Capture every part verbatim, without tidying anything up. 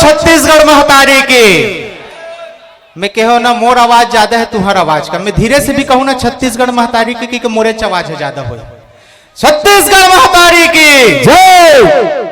छत्तीसगढ़ महतारी की। मैं कहो ना, मोर आवाज ज्यादा है, तुम्हारा आवाज कम। मैं धीरे से भी कहूँ ना, छत्तीसगढ़ महतारी की, कि मोरे च आवाज है ज्यादा होय। छत्तीसगढ़ महतारी की। जय।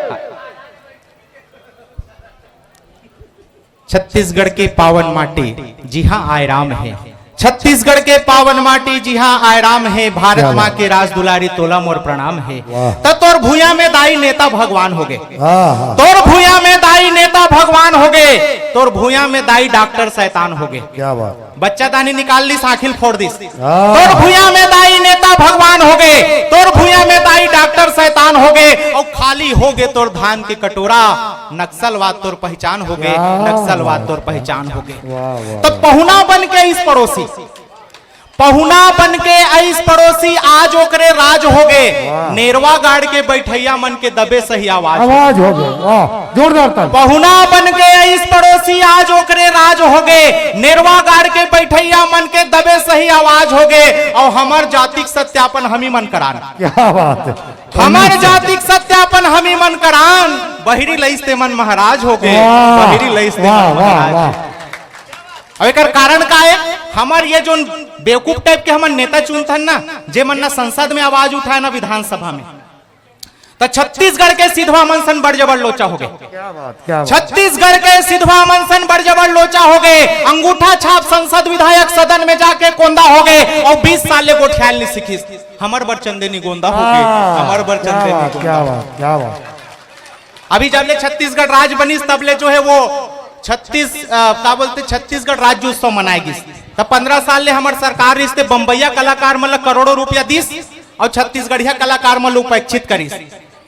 छत्तीसगढ़ के पावन माटी, जी हाँ, आय राम हे। छत्तीसगढ़ के पावन माटी, जी हाँ, आय राम हे। भारत माँ के राज दुलारी, तोला मोर प्रणाम हे। त तोर भुइयां में दाई नेता भगवान होगे। तोर भुइयां में दाई नेता भगवान होगे। तोर भुइयां में दाई डॉक्टर शैतान होगे। क्या बात। बच्चादानी निकाल लिस, आँखी ल फोड़ दिस। तोर भुइयां में दाई नेता भगवान होगे। तोर भुइयां में दाई डॉक्टर शैतान होगे। अउ खाली होगे तोर धान के कटोरा। नक्सलवाद तोर पहचान होगे। नक्सलवाद तोर पहचान होगे। त पहुना बन के आइस पड़ोसी, पहुना बन के आइस पड़ोसी, आज ओकरे राज होगे। नेरवा गाड़ के बैठैया मन के दबे सही आवाज। आवाज होगे। वाह, जोरदार ताली। पहुना बन के आइस पड़ोसी, आज ओकरे राज होगे। नेरवा गाड़ के बैठैया मन के दबे सही आवाज होगे। अउ हमर जातिक सत्यापन हमी मन करान। क्या बात है। हमर जातिक सत्यापन हमी मन करान। बहिरी लइस ते मन महाराज होगे। बहिरी लइस ते मन महाराज। अब एकर कारण का है? हमर ये जोन बेवकूफ टाइप के हमर नेता चुनथन ना, जे मन ना संसद में आवाज उठाए ना विधानसभा में, त छत्तीसगढ़ के सिधवा मन सन बड़ जबर लोचा होगे। क्या बात, क्या बात। छत्तीसगढ़ के सिधवा मन सन बड़ जबर लोचा होगे। अंगूठा छाप संसद विधायक सदन में जाके कोंदा होगे। अउ बीस साल ले गोठियाल नहीं सिखिस। हमर बर चंदे निगोंदा होगे। हमर बर चंदे निगोंदा। क्या बात, क्या बात। अभी जब ले छत्तीसगढ़ राज बनिस, तब ले जो है वो छत्तीस, अ, का बोलते, छत्तीसगढ़ राज्योत्सव मनाए गिस। तब पन्द्रह साल ले हमर सरकार रिस ते बम्बईया कलाकार मन ल करोड़ों रुपया दिस अउ छत्तीसगढ़िया कलाकार मन ल उपेक्षित करिस।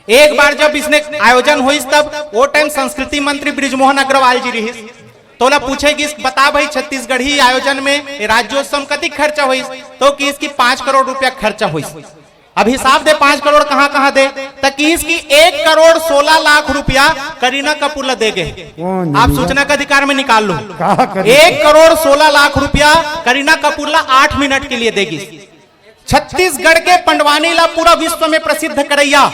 एक बार जब इसने आयोजन होइस, तब वो टाइम संस्कृति मंत्री बृजमोहन अग्रवाल जी रिहिस, तोला पूछे गिस, "बता भाई, छत्तीसगढ़ी आयोजन में ये राज्योत्सव में कतिक खर्चा होइस?" तो किहिस कि पाँच करोड़ रुपया खर्चा होइस। अब हिसाब दे, पाँच करोड़ कहाँ कहाँ दे? त किहिस कि एक करोड़ सोलह लाख रुपया करीना कपूर ला दे गे। आप सूचना के अधिकार में निकाल लो। एक करोड़ सोलह लाख रुपया करीना कपूर ला आठ मिनट के लिए दे गिस। छत्तीसगढ़ के पंडवानी ला पूरा विश्व में प्रसिद्ध करैया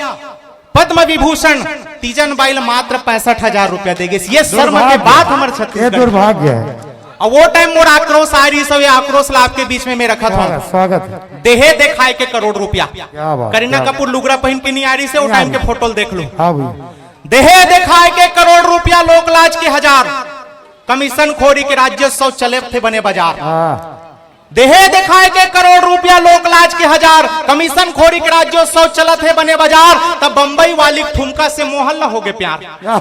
पद्म विभूषण तीजन बाई ला मात्र पैंसठ हजार रुपया दे गिस। ये शर्म के बात हमर छत्तीसगढ़। दुर्भाग्य है। अब वो टाइम मोर आक्रोश आ रही, सब ये आक्रोश ला आपके बीच में मैं रखत हूँ। स्वागत है। देहे देखाए के करोड़ रुपया। क्या बात, करीना कपूर लुगरा पहन के नहीं आ रही से, वो टाइम के फोटो देख लो। हाँ भैया। देहे देखाए के करोड़ रुपया, लोक लाज के हजार, कमीशन खोरी के राज्योत्सव चले थे बने बाजार। हाँ। देहे देखाए के करोड़ रुपया, लोक लाज के हजार, कमीशन खोरी के राज्योत्सव चलत हे बने बाजार। तब बम्बई वाली ठुमका से मोहन ला होगे प्यार। क्या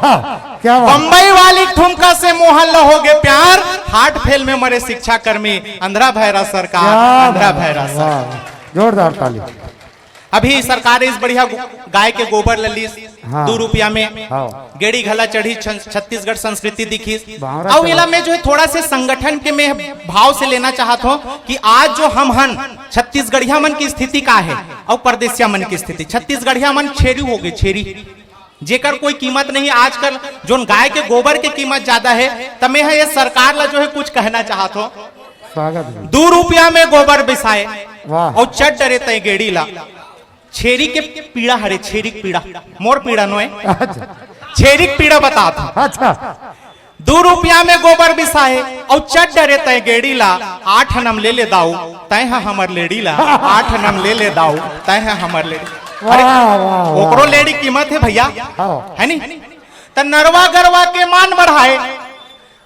बात। बम्बई वाली ठुमका से मोहन ला होगे प्यार। हार्ट फेल में मरे शिक्षा कर्मी, अंधरा भैरा सरकार, अंधरा भैरा सरकार। जोरदार ताली। अभी सरकार इस बढ़िया गो-, गाय के गोबर ल लीस, हाँ। दू रुपया में। हाँ। गेड़ी घला चढ़ी, छन-, छत्तीसगढ़ संस्कृति दिखिस। अउ एला मैं जो है थोड़ा से संगठन के मैं भाव से लेना चाहत हूँ कि आज जो हम हन, छत्तीसगढ़िया मन की स्थिति का है अउ परदेसिया मन की स्थिति। छत्तीसगढ़िया मन छेरी होगे, छेरी, जेकर कोई कीमत नहीं। आजकल जोन गाय के गोबर के कीमत ज्यादा है, त मैं ह ये सरकार ला जो है कुछ कहना चाहत हूँ। स्वागत है। दू रुपया में गोबर बिसाए, वाह। अउ चढ़ डरे तय गेड़ी ला। छेरी के पीड़ा हरे, छेरी के पीड़ा, मोर पीड़ा नोय। अच्छा। छेरी के पीड़ा बतात हूँ। अच्छा। दू रुपया में गोबर बिसाए अउ चढ़ डरे तय गेड़ी ला, आठ नम ले ले दाऊ, तय ह हमर लेड़ी ला, आठ नम ले ले दाऊ, तय ह हमर लेड़ी। अरे, वाह, वाह, वाह। ओकरो लेड़ी कीमत है भैया, हाँ। है नी? त नरवा गरवा के मान बढ़ाए,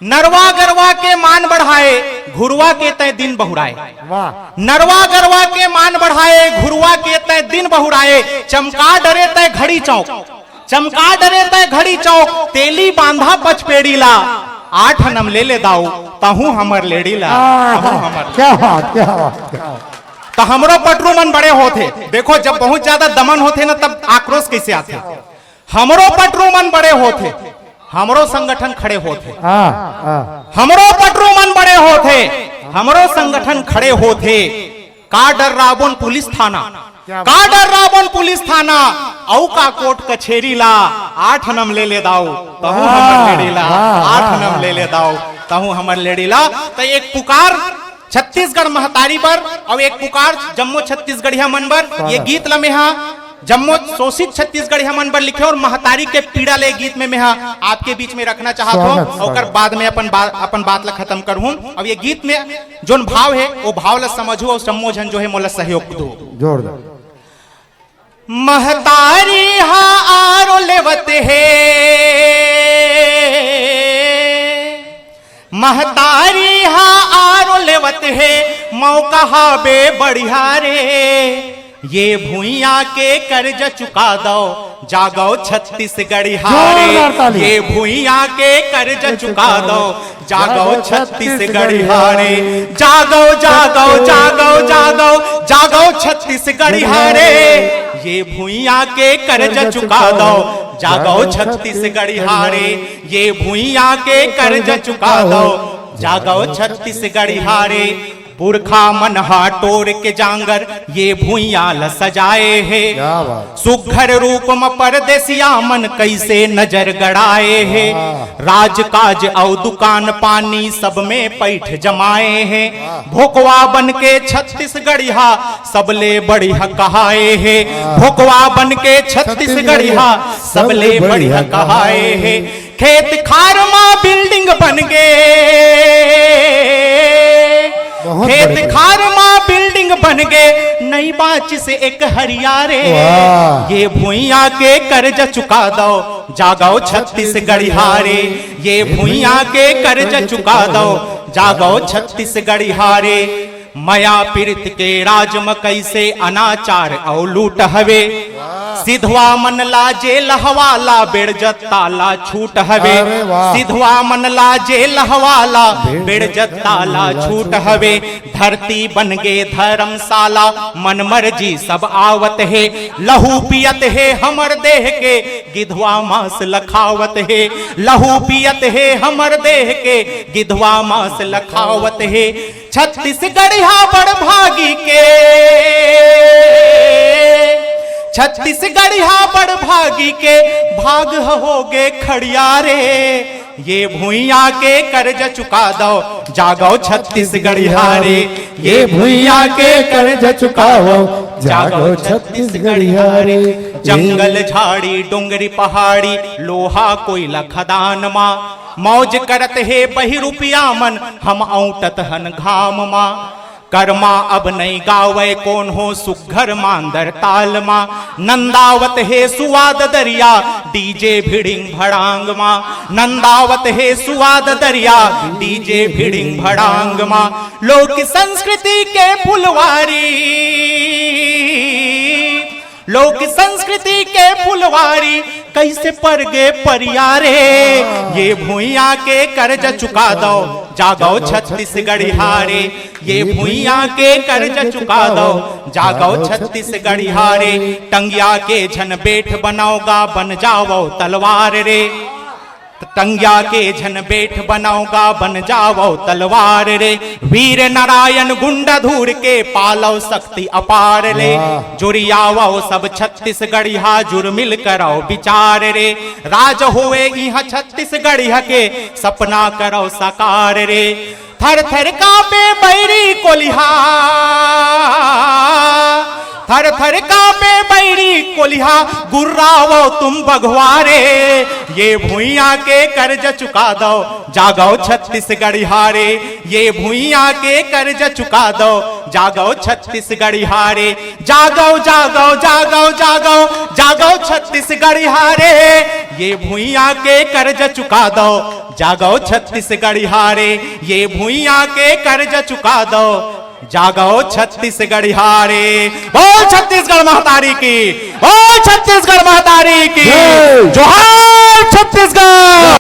नरवा गरवा के मान बढ़ाए, घुरवा के तय दिन बहुराए। वाह। नरवा गरवा के मान बढ़ाए, घुरवा के तय दिन बहुराए, चमका डरे तय घड़ी चौक, चमका डरे तय घड़ी चौक, तेली बांधा पचपेड़ी ला, आठ नम ले ले दाऊ, तहूँ हमर लेड़ी ला, आह, तहूँ हमर। क्या बात, क्या बात, क्या बात। त हमरो पटरू मन बड़े होथे। देखो, जब बहुत ज्यादा दमन होथे ना, तब आक्रोश कैसे आथे। हमरो पटरू मन बड़े होथे, हमरो संगठन खड़े होथे। हाँ, हाँ। हमरो पटरू मन बड़े होथे, हमरो संगठन खड़े होथे। का डर्राबोन पुलिस थाना, क्या का डर्राबोन पुलिस थाना, अउ का कोर्ट कचेरी ला, आठ नम ले ले दाऊ, तहूँ हमर वाह, लेड़ी ला, वाह, आठ वाह, नम वाह। ले ले दाऊ, तहूँ हमर लेड़ी ला। त एक पुकार छत्तीसगढ़ महतारी बर, अउ एक पुकार जम्मो छत्तीसगढ़िया मन बर। ये स्वागत। गीत ल मेहा जम्मो शोषित छत्तीसगढ़िया मन बर लिखे और महतारी के पीड़ा ले गीत में मैं हा आपके बीच में रखना चाहत हूँ। स्वागत, और ओकर स्वागत। बाद में अपन बा-, अपन बात ला खत्म करहूँ। अब ये गीत में जोन भाव है, वो भाव ला समझू और जम्मो झन जो है मोला सहयोग दो। जोरदार। महतारी हा आरो लेवत हे, महतारी हा आरो लेवत हे, मौका हाबे बढ़िया रे। ये भुइयां के कर्ज चुका दव, जागव छत्तीसगढ़िया रे। जोरदार ताली। ये भुइयां के कर्ज चुका दव, जागव छत्तीसगढ़िया रे। जागव, जागव, जागव, जागव, जागव छत्तीसगढ़िया रे। ये भुइयां के कर्ज चुका दव, जागव छत्तीसगढ़िया रे। ये भुइयां के कर्ज चुका दव, जागव छत्तीसगढ़िया रे। पुरखा मन हा टोर के जांगर ये भुइयां ल सजाए हे। क्या बात। सुघर रूप म परदेसिया मन कइसे नजर गड़ाए हे। वाह। राजकाज अउ दुकान पानी सब में पैठ जमाए हे। वाह। भोकवा बन के छत्तीसगढ़िया सबले बढ़िया कहाए हे। वाह। भोकवा बन के छत्तीसगढ़िया सबले बढ़िया कहाए हे। खेत खार मा बिल्डिंग बन गे, बहुत खेत बढ़िया। खार मा बिल्डिंग बन गे, नइ बांचिस एक हरिया रे। वाह। ये भुइयां के कर्ज चुका दव, जागव छत्तीसगढ़िया रे। ये भुइयां के कर्ज चुका दव, जागव छत्तीसगढ़िया रे। मया पीरित के राज म कइसे अनाचार अउ लूट हवे। वाह। सिधवा मन ला जेल हवाला बेड़जत्ता ला छूट हवे। अरे वाह। सिधवा मन ला जेल हवाला बेड़जत्ता ला छूट हवे। धरती बन गे धर्मशाला, मन मर्जी सब आवत हे। लहू पियत हे हमर देह के, गिधवा मांस लखावत हे। लहू पियत हे हमर देह के, गिधवा मांस लखावत हे। छत्तीसगढ़िया बड़ भागी के, छत्तीसगढ़िया बड़ भागी के, भाग ह होगे खड़िया रे। ये भुइयां के कर्ज चुका दव, जागव छत्तीसगढ़िया रे। ये भुइयां के कर्ज चुकावव, जागव छत्तीसगढ़िया रे। जंगल झाड़ी डोंगरी पहाड़ी, लोहा कोइला खदान मा, मौज करत हे बहिरुपिया मन, हम औंटत हन घाम मा। करमा अब नइ गावय कोनो सुघर मांदर ताल मा। नंदावत हे सुवाद दरिया, डीजे भिड़िंग भड़ांग मा। नंदावत हे सुवाद दरिया, डीजे भिड़िंग भड़ांग मा। लोक संस्कृति के फुलवारी, लोक संस्कृति के फुलवारी, कइसे पर गे परिया रे। ये भुइयां के कर्ज चुका दव, जागव छत्तीसगढ़िया रे। ये भुइयां के कर्ज चुका दव, जागव छत्तीसगढ़िया रे। टंगिया के झन बेंट बनव गा, बन जावव तलवार रे। टंगिया के झन बेंट बनव गा, बन जावव तलवार रे। वीर नारायण गुंडाधूर के पालव शक्ति अपार रे। वाह। जुरियावव सब छत्तीसगढ़िया, जुरमिल करव विचार रे। राज होवे इहां छत्तीसगढ़िया के, सपना करव साकार रे। थर थर कांपे बैरी कोलिहा, थर थर कांपे बैरी कोलिहा, गुर्रावव तुम बघवा रे। ये भुइयां के कर्ज चुका दव, जागव छत्तीसगढ़िया रे। ये भुइयां के कर्ज चुका दव, जागव छत्तीसगढ़िया रे। जागव, जागव, जागव, जागव, जागव छत्तीसगढ़िया रे। ये भुइयां के कर्ज चुका दव, जागव छत्तीसगढ़िया रे। ये भुइयां के कर्ज चुका दव, जागव छत्तीसगढ़िया रे। बोल छत्तीसगढ़ महतारी की, बोल छत्तीसगढ़ महतारी की। जय। जोहार छत्तीसगढ़।